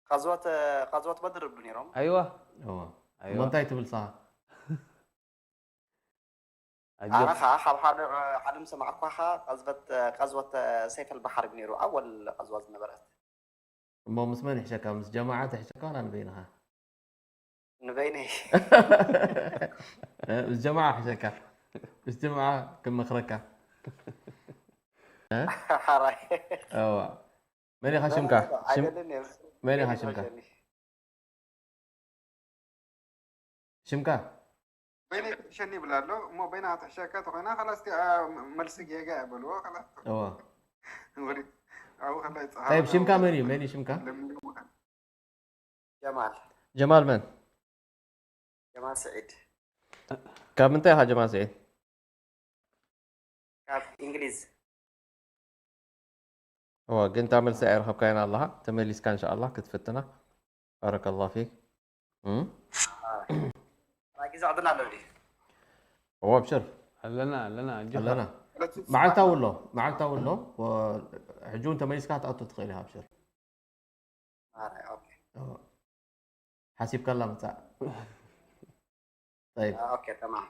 ቀዝወት ቀዝወት በድር ብ ነይሮም። ኣይዋ እወ ኣይዋ። እሞ እንታይ ትብል ንስኻ? ኣነ ኣጆ ኸዓ ካብ ሓደ ዓለም ሰማዕኳ ኸዓ ቀዝወት ቀዝወት ሰይፍ ኣልባሓር ብ ነይሩ ኣወል ቀዝዋ ዝነበረት። እሞ ምስ መን ይሕሸካ? ምስ ጀማዓ ትሕሸካ ዋላ ንበይንኻ? ንበይነይ እ፣ ምስ ጀማዓ ይሕሸካ። ምስ ጀማዓ ክመኽረካ። ሓራይ እዋ መን ኢኻ ሽምካ? ሽም- ኣይደልን እየ። መን ኢኻ ሽምካ? ሽምካ? በይነይ ክትሕሸኒ ይብል ኣሎ እሞ በይና ክትሕሸካ ተኾይና ከላስ እቲኣ መልሲ ጌጋ እያ በልዎ ከላስ እዋ ወዲ ኣብኡ ከላይ طيب ሽምካ መን እዩ? መን እዩ ሽምካ? ለሚኑ ምዃን ጀማል ጀማል መን? ጀማል ስዒድ ካብ ምንታይ ኢኻ ጀማል ስዒድ? ካብ እንግሊዝ እዋ ግን እታ መልሲ ኣይረኸብካያን ኣለኻ። ተመሊስካ እንሻ ኣላህ ክትፍትና። ባረከላሁ ፊክ። እም? ራጊ ዘዕድና ኣሎ ድዩ? እዋ ኣብሽር ኣለና ኣለና ኣጆኻ። ኣለና። መዓልታዊ ኣሎ መዓልታዊ ኣሎ። ወ- ሕጂ እውን ተመሊስካ ክትኣቱ ትኽእል ኢኻ ኣብሽር። ማርያ ኦኬ እዋ። ሓሲብካላ ምጻእ። طيب ኦኬ ተማም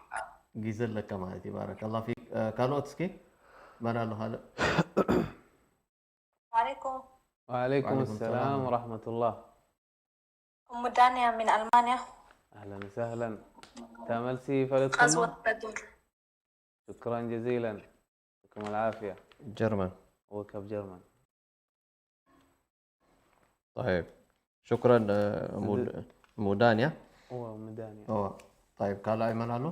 ግዜ ኣለካ ማለት እዩ። ባረከላሁ ፊክ። ካልኦት እስኪ መን ኣሎ ካልእ? عليكم وعليكم وعليكم السلام السلام. ورحمة الله. أم دانيا من ألمانيا. أهلا وسهلا. እታ መልሲ ፈለጥኩማ? غزوة بدر. شكرا جزيلا. يعطيكم العافية. ጀርመን። وكب جرمن. طيب شكرا. እሙ ዳንያ። هو مدانيا. እዋ طيب ካልኣይ መን ኣሎ?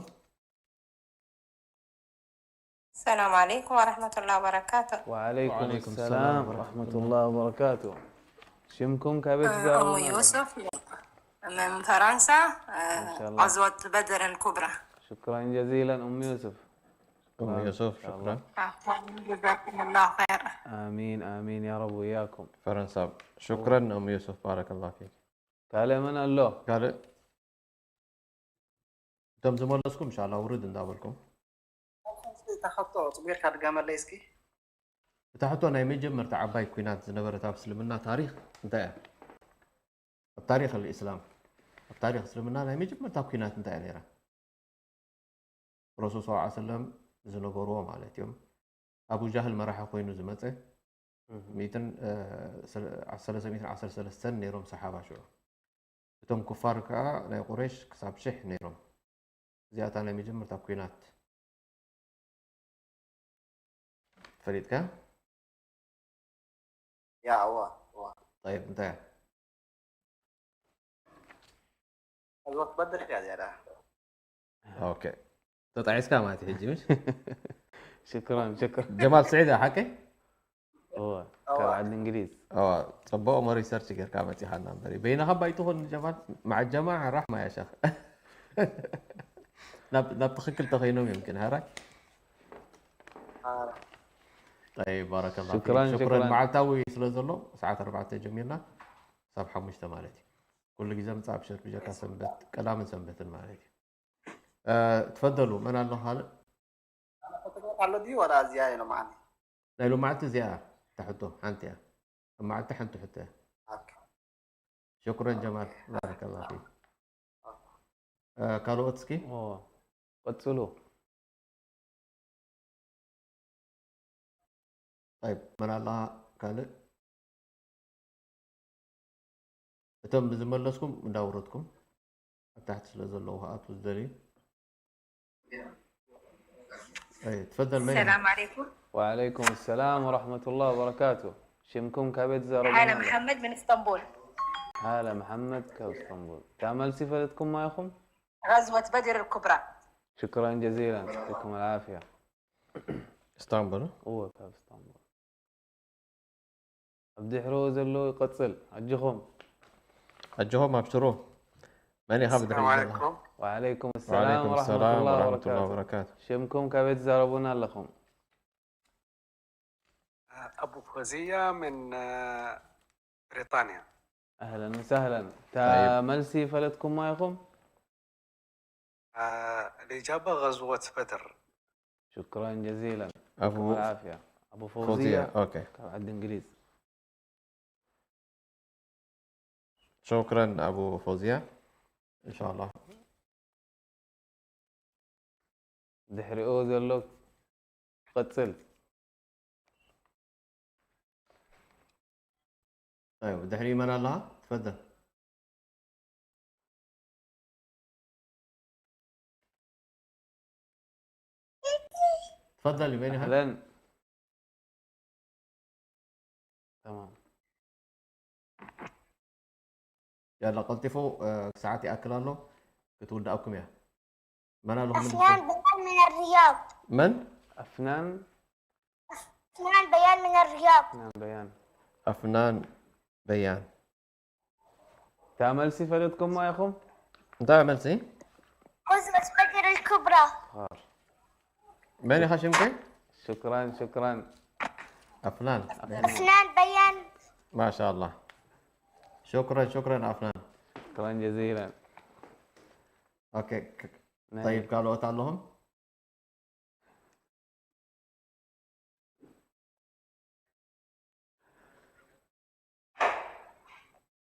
السلام عليكم ورحمة الله وبركاته. وعليكم وعليكم السلام السلام ورحمة الله وبركاته. ሽምኩም ካበይ أم ትዛረቡ? يوسف من فرنسا. ما شاء الله. غزوة بدر الكبرى. شكرا جزيلا أم يوسف. እሙ ዮሱፍ إن شاء الله. ሽክራን። جزاكم الله خير. آمين آمين يا رب وإياكم. ፈረንሳ ሽክራን እሙ ዮሱፍ ባረከላሁ ፊክ። ካልእ መን ኣሎ? ካልእ እቶም ዝመለስኩም እንሻላ ውርድ እንዳበልኩም እታ ሕቶ ፅቡርካ ድገመለይ እስኪ። እታ ሕቶ ናይ መጀመርታ ዓባይ ኩናት ዝነበረት ኣብ እስልምና ታሪክ እንታይ እያ? ኣብ ታሪክ الإسلام ኣብ ታሪክ እስልምና ናይ መጀመርታ ኩናት እንታይ እያ ነይራ? ረሱል صلى الله عليه وسلم ዝነበርዎ ማለት እዮም። ኣቡ ጃህል መራሒ ኮይኑ ዝመፀ ሚእትን ሰለስተ ሚእትን ዓሰርተ ሰለስተን ነይሮም ሰሓባ ሽዑ። እቶም ኩፋር ከዓ ናይ ቁረይሽ ክሳብ ሽሕ ነይሮም። እዚኣታ ናይ መጀመርታ ኩናት ፈሊጥካ? ያ እዋ እዋ طيب እንታይ እያ? ወት በድር ያ ዚያዳ ኦኬ ተጣዒስካ ማለት እዩ ሕጂ ምሽ ሽክራን ሽክራን ጀማል ስዒድ ሓቀይ እወ ካብ ዓዲ እንግሊዝ اه ጽቡቅ እሞ ሪሰርች ጌርካ መጺኻና እምበር በይንኻ ባይትኾን ጀማል مع الجماعة رحمة يا شيخ ናብ ናብ ትኽክል ተኸይኖም እዮም ግን ሃራይ طيب بارك الله فيك شكرا شكرا شكرا መዓልታዊ ስለ ዘሎ ሰዓት ኣርባዕተ ጀሚርና ሳብ ሓሙሽተ ማለት እዩ ኩሉ ግዜ ምጻእ ብሸር ብጀካ ሰንበት ቀዳምን ሰንበትን ማለት እዩ እ፣ ትፈደሉ መን ኣሎ ካልእ ኣሎ ድዩ ወላ እዚኣ ኢሎም ዓኒ ናይ ሎማዕቲ እዚኣ ተሕቶ ሓንቲ እያ ሎማዕቲ ሓንቲ ሕቶ እያ ሽኩረን ጀማል ባረከላ ፊክ እ፣ ካልኦት እስኪ እወ ቀጽሉ طيب መን ኣለኻ ካልእ እቶም ብዝመለስኩም እንዳውረድኩም ኣብ ታሕቲ ስለ ዘለዉ ክኣትዉ ዝደልዩ أي، تفضل مينا السلام عليكم وعليكم السلام ورحمة الله وبركاته ሽምኩም ካበይ ትዛረቡ هلا محمد من اسطنبول هلا محمد ካብ እስطنبول እታ መልሲ ፈለጥኩማ ኢኹም غزوة بدر الكبرى شكرا جزيلا يعطيكم العافية اسطنبول እወ ካብ እስطنبول ኣብ ድሕሮ ዘሎ ይቐጽል ኣጅኹም ኣጆኹም ኣብሽሩ መን ኢኻ ብድሕሪ السلام عليكم وعليكم السلام وعليكم ورحمة السلام الله ورحمة الله وبركاته وبركاته ሽምኩም ካበይ ትዛረቡና ኣለኹም أبو فوزية من آه، بريطانيا أهلا وسهلا እታ طيب. መልሲ ፈለጥኩማ ኢኹም آه، الإجابة غزوة بدر شكرا جزيلا ኣቡ يعطيكم العافية أبو فوزية فوزية أوكي ካብ ዓዲ እንግሊዝ شكرا أبو فوزية إن شاء الله ድሕሪኡ ዘሎ ቀጽል طيب ድሕሪ መን ኣለኻ ትፈደል تفضل መን ኢኻ أهلا تمام يلا ቀልጢፉ እ፣ ሰዓት ይኣክል ኣሎ ክትውድኣኩም እያ መን ኣለኹም أفنان بيان من الرياض መን أفنان أفنان بيان من الرياض أفنان بيان ኣፍናን በያን እታ መልሲ ፈለጥኩማ ኢኹም እንታይ መልሲ غزوة بدر الكبرى غار መን ኢኻ ሽምከይ شكرا شكرا ኣፍናን أفنان بيان ما شاء الله شكرا شكرا ኣፍናን شكرا جزيلا ኦኬ طيب ካልኦት ኣለኹም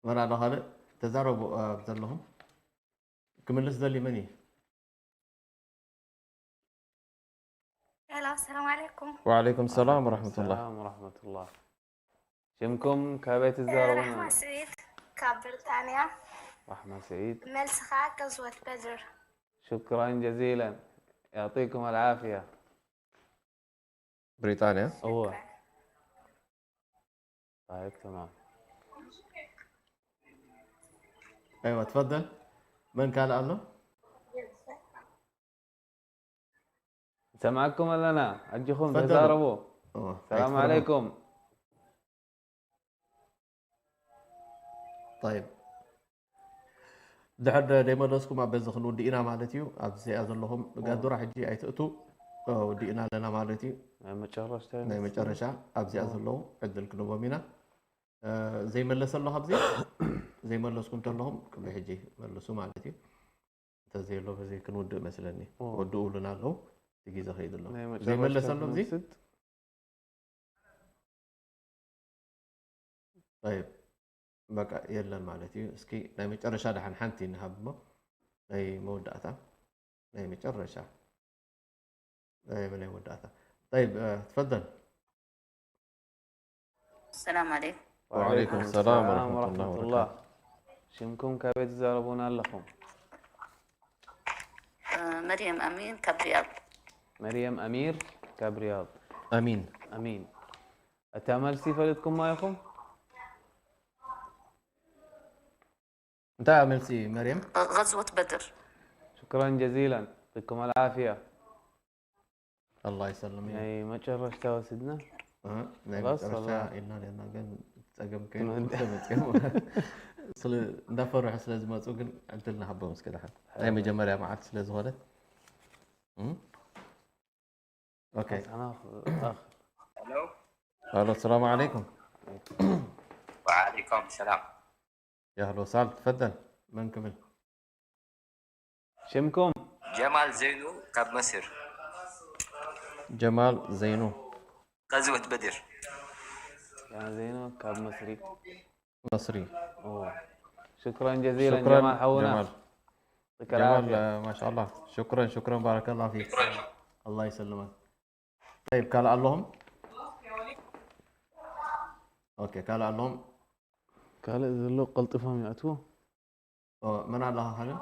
መን ኣሎ ካልእ ተዛረቡ ኣብ ዘለኹም ክምልስ ዘሊ መን እዩ ሄሎ ሰላም ዓለይኩም وعليكم السلام ورحمة الله السلام ورحمة الله ሽምኩም ካበይ ትዛረቡና ራሕማ ስዒድ ካብ ብሪጣንያ ራሕማ ስዒድ መልስኻ غزوة بدر شكرا جزيلا يعطيكم العافية ብሪጣንያ እወ طيب تمام أيوة تفضل من ካልእ ኣሎ نسمعكم ኣለና ኣጅኹም تفضل ተዛረቡ أوه، السلام أيوة، تفضل. عليكم طيب ድሕር ደይመለስኩም ኣብ በዚ ክንውድእ ኢና ማለት እዩ ኣብዚኣ ዘለኹም ጋዱራ ሕጂ ኣይትእቱ ውድእና ኣለና ማለት እዩ ናይ መጨረሽታ ናይ መጨረሻ ኣብዚኣ ዘለዉ ዕድል ክንቦም ኢና እ፣ ዘይመለሰ ኣሎ ካብዚ ዘይመለስኩም ተለኹም ቅድሚ ሕጂ መልሱ ማለት እዩ እንተዘየሎ በዚ ክንውድእ መስለኒ ኦ። ወድኡሉና ኣለዉ እቲ ግዜ ከይዱ ኣሎ ናይ መጨረሽታ ዘይመለሰ ኣሎ እዚ ክንወስድ طيب በቃ የለን ማለት እዩ እስኪ ናይ መጨረሻ ደሓን ሓንቲ ንሃብ እሞ ናይ መወዳእታ ናይ መጨረሻ ናይ ናይ መወዳእታ طيب እ፣ ትፈደል السلام عليكم وعليكم السلام ورحمة الله ورحمة الله ሽምኩም ካበይ ትዛረቡና ኣለኹም መርየም ኣሚን ካብ ሪያድ መርየም ኣሚር ካብ ሪያድ ኣሚን ኣሚን እታ መልሲ ፈለጥኩማ ኢኹም እንታይ እያ መልሲ መርየም? غزوة بدر. شكرا جزيلا، يعطيكم العافية. الله يسلمك. ናይ መጨረሽታ ወስድና። እ፣ ናይ خلاص መጨረሻ والله. ኢልና ነና ግን ጸገም ከይኑ ክንወድእ። ተመጽኦም ስለ እንዳፈርሑ ስለ ዝመጹ ግን ዕድል ንሃቦም እስከ ደሓን ናይ መጀመርያ መዓልቲ ስለ ዝኾነ እ? ኦኬ خلاص، أنا آخر. الو. الو السلام عليكم. وعليكم السلام. يا اهلا وسهلا، تفضل. من قبل؟ شمكم؟ جمال زينو كاب مصر. جمال زينو. غزوة بدر. يا زينو كاب مصري. مصري. أوه. شكرا جزيلا شكرا جمال حونا. جمال. يعطيك جمال، العافية. آه، ما شاء الله. شكرا، شكرا، بارك الله فيك. الله يسلمك. طيب، كان لهم؟ اوكي، كان لهم؟ ካልእ ዘሎ ቀልጢፎም ይኣትዉ። ኦ፣ መን ኣለኻ ካልእ?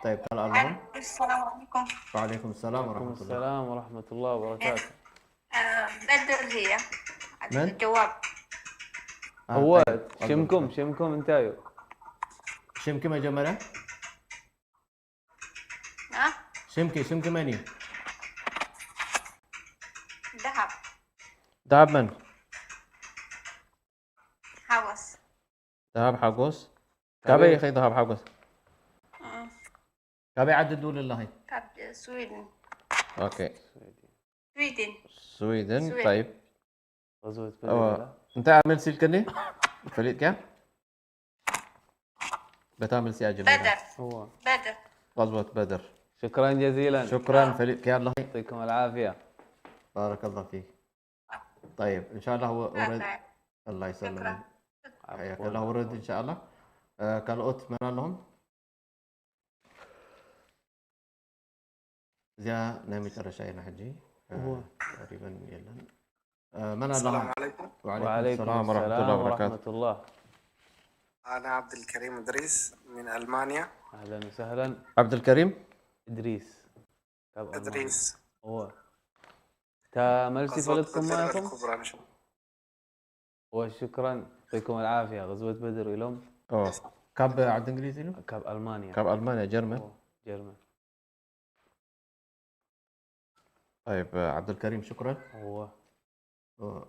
طيب، كان لهم؟ السلام عليكم. وعليكم السلام عليكم ورحمة الله. السلام ورحمة الله وبركاته. آه، بدر هي. من؟ الجواب. آه، هو طيب، شمكم أقول. شمكم انتايو. شمكم يا جماعة؟ ها؟ شمكي، شمكي مني؟ دهب. دهب من؟ حوس. دهب حقوس؟ كابي يا أخي دهب حقوس؟ مم. كابي عدد دول الله. كاب سويدن. اوكي. سويدن. سويدن، سويد. طيب. غزوة أوه. بدر. انت عامل سلكني؟ فريد كام؟ بتعمل سياج بدر. هو. بدر. غزوة بدر. شكرا جزيلا. شكرا فريد كيا الله. يعطيكم العافية. بارك الله فيك. طيب، ان شاء الله هو ورد. بدر. الله يسلمك. شكرا. حياك الله، ورد ان شاء الله. آه، ካልኦት መን ኣለኹም? እዚኣ ናይ መጨረሻ ኢና ሕጂ። እ፣ እወ። ተሪበን የለን። እ፣ መን ኣለኻ? السلام عليكم. وعليكم وعليكم السلام ورحمة الله وبركاته. ورحمة الله. أنا عبد الكريم إدريس من ألمانيا. أهلا وسهلا. عبد الكريم؟ إدريس. كاب ألمانيا. إدريس. هو. تا ملسي غزوة فلتكم بدر معكم؟ الكبرى إن شاء الله. وشكرا، يعطيكم العافية. غزوة بدر إلهم. اه. ካብ ዓዲ እንግሊዝ ኢሉ? كاب ألمانيا. ካብ ኣልማንያ ጀርመን። هو. جرمن. طيب، عبد الكريم، شكرا. هو. اه.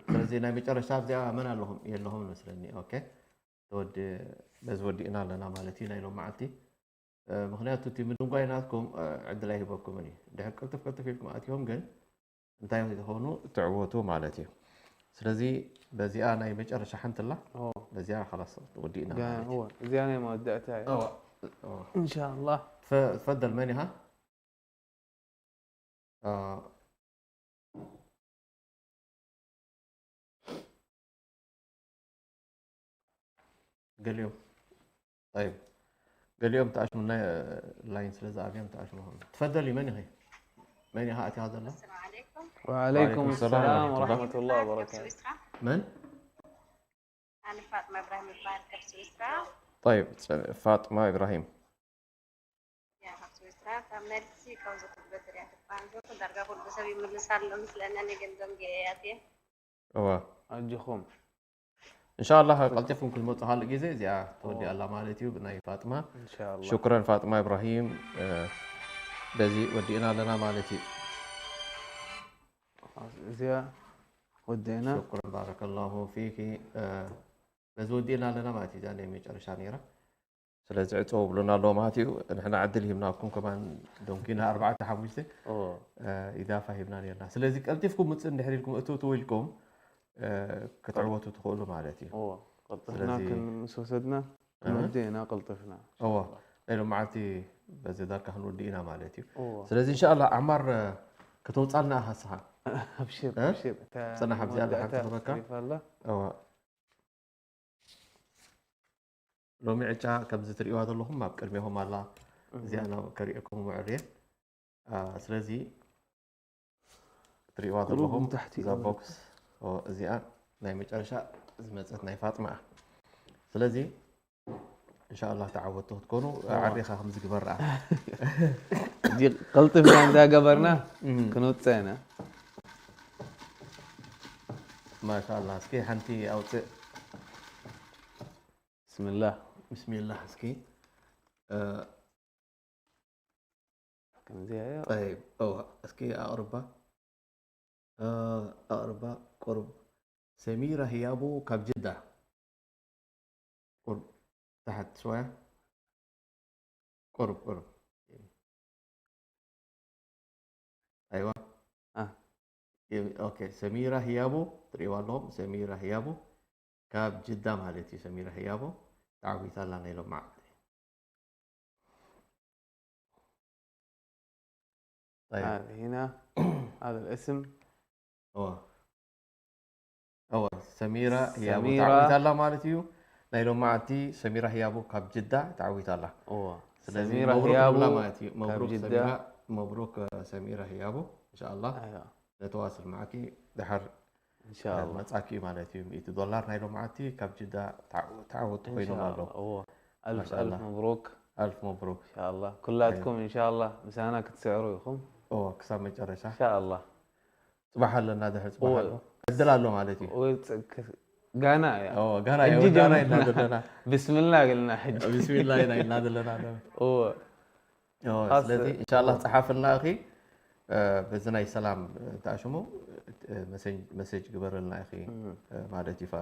ስለዚ ናይ መጨረሻ ኣብዚኣ መን ኣለኹም? የለኹም መስለኒ። ኦኬ፣ ተወዲ በዚ ወዲእና ኣለና ማለት እዩ ናይ ሎም መዓልቲ። እ፣ ምኽንያቱ እቲ ምድንጓይ ናትኩም፣ እ፣ ዕድል ኣይህበኩምን እዩ። ድሕር ቅልጥፍ ቅልጥፍ ኢልኩም ኣትዮም ግን እንታይ ዝኾኑ ትዕወቱ ማለት እዩ። ስለዚ በዚኣ ናይ መጨረሻ ሓንቲ ኣላ። هو. በዚኣ خلاص ወዲእና قا- ማለት እዩ። هو. زيانة ما ودعتها. أوه. أوه. إن شاء الله. ف- تفضل، من ها؟ آه. قال يوم. طيب. قال يوم تعاش من لاين سلزة أبيان تعاش مهم. تفضلي، من هي؟ من هي؟ هاتي هذا الله. السلام عليكم. وعليكم وعليكم السلام السلام ورحمة الله. ورحمة الله كاب وبركاته. سويسرا. من؟ أنا فاطمة إبراهيم الباركة في سويسرا. طيب، فاطمة إبراهيم. يا في سويسرا، فميرسي كوزة البدر يا تبانزو، درجة كل بسبي من لسان لهم سلنا نجم دم جياتي. أوه. أرجوكم. إن شاء الله ቀልጢፍኩም ክትመፁ ካልእ ግዜ እዚኣ ትወዲ ኣላ ማለት እዩ ብናይ ፋጥማ። إن شاء الله. ሽኩረን ፋጥማ ኢብራሂም። እ፣ በዚ ወዲእና ኣለና ማለት እዩ። خلاص، زيا ودينا. ሽኩረን ባረከላሁ ፊኪ። እ፣ በዚ ወዲእና ኣለና ማለት እዩ። እዛ ናይ መጨረሻ ነይራ። ስለዚ ዕፀው ብሉና ኣለዎ ማለት እዩ። ንሕና ዕድል ሂብናኩም ከማን ዶንኪና ኣርባዕተ ሓሙሽተ أوه. እ፣ ኢዳፋ ሂብና ነርና። ስለዚ ቀልጢፍኩም ምፅእ እንድሕር ኢልኩም እትው ትው ኢልኩም እ፣ ክትዕወቱ ትኽእሉ ማለት እዩ። أوه. قلطفنا ስለዚ- كن مسوسدنا أه. ودينا قلطفنا. እዎ ናይ ሎም መዓልቲ በዚ ዳርካ ክንወዲ ኢና ማለት እዩ። أوه. ስለዚ እንሻላ ዓማር እ፣ ከተውፃልና ኢኻ ንስኻ። أبشر أه؟ أبشر. تا- صنع حبزي على مودعتها حرف تبكى. خليفة الله. እዎ ሎሚ ዕጫ ከምዚ ትርእዋ ዘለኹም ኣብ ቅድሜኹም ኣላ። እዚኣ ናብ ከርእየኩም ምዕርየ። አ፣ ስለዚ ትርእዋ ቁሩብ ዘለኹም ንታሕቲ እዛ ገበሩ። ቦክስ ኦ፣ እዚኣ ናይ መጨረሻ ዝመፀት ናይ ፋጥማ እያ። ስለዚ እንሻላ ተዓወቱ ክትኮኑ። እዋ። ዓሪኻ ከምዝግበር ኣ ሕጂ ቀልጥፍና እንዳገበርና ክንወፅእ ኢና። ማሻላ እስኪ ሓንቲ ኣውፅእ። ብስምላህ። ብስሚላህ እስኪ። ከምዚያ እያ። طيب እዋ እስኪ ኣቕርባ ኣቕርባ ቁርብ ሰሚራ ህያቡ ካብ ጅዳ ቁርብ ታሕት ሸወያ ቁርብ ቁርብ ኣይዋ አ። ኦኬ ሰሚራ ህያቡ ትሪእዋ ኣለኹም ሰሚራ ህያቡ ካብ ጅዳ ማለት እዩ ሰሚራ ህያቡ ተዓዊታ ኣላ ናይ ሎም መዓልቲ طيب هذا هنا هذا الاسم እዋ እዋ ሰሚራ ህያቡ ሰሚራ ተዓዊታ ኣላ ማለት እዩ ናይ ሎም መዓልቲ ሰሚራ ህያቡ ካብ ጅዳ ተዓዊታ ኣላ እዋ ስለዚ ሰሚራ መብሩክ ህያቡ ንብላ ማለት እዩ ካብ መብሩክ ጅዳ ሰሚራ መብሩክ ሰሚራ ህያቡ እንሻላ أيوة. ነተዋስል መዓኪ ድሓር إن شاء الله መጻኪ እዩ ማለት እዩ ሚእቲ ዶላር ናይ ሎምዓቲ ካብ ጅዳ ተዓወት إن ኮይኖም شاء ኣለዉ الله እዎ ألف ማሻኣላ። ألف مبروك ኣልፍ መብሩክ إن شاء الله ኩላትኩም إن شاء الله ምሳና ክትስዕሩ ኢኹም እዎ ክሳብ መጨረሻ إن شاء الله ፅባሕ ኣለና ድሕር ፅባሕ እዎ። ኣሎ ዕድል ኣሎ ማለት እዩ ወይ ፅ- ክ- ጋና እያ እዎ ጋና ሕጂ የወዳና ጀምርና። ኢና ዘለና ብስምላ ግልና ሕጂ ብስሚላ ኢና ኢልና ዘለና ኣለና እዎ እዎ፣ ኻስ- ስለዚ እንሻላ ፀሓፍልና እኺ በዚ ናይ ሰላም ተኣሽሙ መሴጅ ግበረልና ኢኺ ማለት እዩ ፋ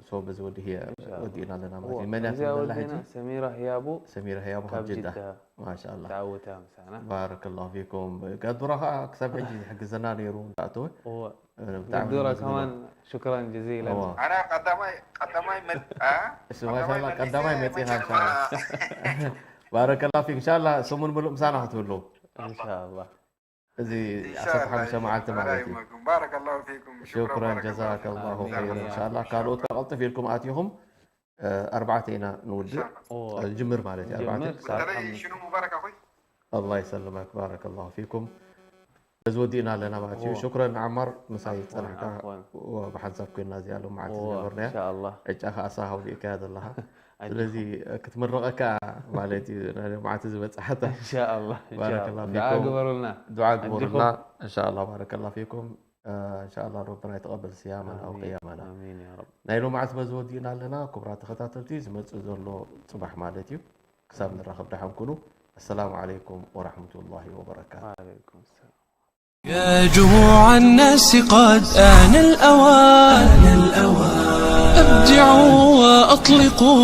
ሶ በዚ ወዲ ህየ ወዲእና ኣለና ማለት እዩ መን እያ እዚኣ ትብል ወዲና ሕጂ ሰሚራ ህያቡ ሰሚራ ህያቡ ካብ ካብ ጅዳ ጅዳ ማሻላ ተዓውታ ምሳና ባረከላሁ ፊኩም ጋዱራ ከዓ ክሳብ ሕጂ ዝሕግዘና ነይሩ እንዳኣተወ እዎ ብጣዕሚ ዱራ ነመስግኖ። ከማን ሽክራን ጀዚለን እዎ። أنا قدماي قدماي مد... أه؟ እሱ ማሻላ ቀዳማይ መፂኻ እንሻላ ባረከላ ፊክ እንሻላ ሰሙን ምሉእ ምሳና ክትህሉ إن شاء الله እዚ إن شاء ዓሰርተ الله ሓሙሽተ መዓልቲ على ማለት እዩ يومكم. بارك الله فيكم. شكرا مبارك. جزاك الله آمين. خيرا إن شاء الله ካልኦት ከቐልጥፍ ኢልኩም ኣትኹም ኣርባዕተ ኢና ንውድእ እዎ ጅምር ማለት እዩ ኣርባዕተ ጀምር ሰዓት قلت لي ሓሙሽተ شنو مبارك أخوي؟ الله يسلمك بارك الله فيكم በዚ ወዲእና ኣለና ማለት እዩ እዎ። ሽኩረን ዓማር ምሳይ ዓፍወን፣ ፀናሕካ ዓፍወን። እዎ፣ ብሓንሳብ ኮይና እዚኣ ሎም መዓልቲ እዎ ዝነበርናያ إن شاء الله ዕጫ ከዓ ኣሳ ሃውዲእካያ ዘለኻ ስለዚ ክትምረቐካ ማለት እዩ ናይ ሎም መዓልቲ ዝበፅሓታ إن شاء الله إن شاء بارك الله الله دعاء فيكم. ግበሩልና ዱዓ ግበሩልና ኣጆኹም። እንሻላ ባረከላ ፊኩም እንሻላ ረብና ይተቐበል ስያመና آمين ወቅያመና آمين يا رب ናይ ሎምዓት በዚ ወዲእና ኣለና ክቡራት ተኸታተልቲ ዝመፅእ ዘሎ ፅባሕ ማለት እዩ ክሳብ ንራኸብ ደሓን ኩኑ ኣሰላሙ ዓለይኩም ወራሕመቱላሂ ወበረካቱ وعليكم السلام يا جموع الناس قد آن الأوان، أبدعوا وأطلقوا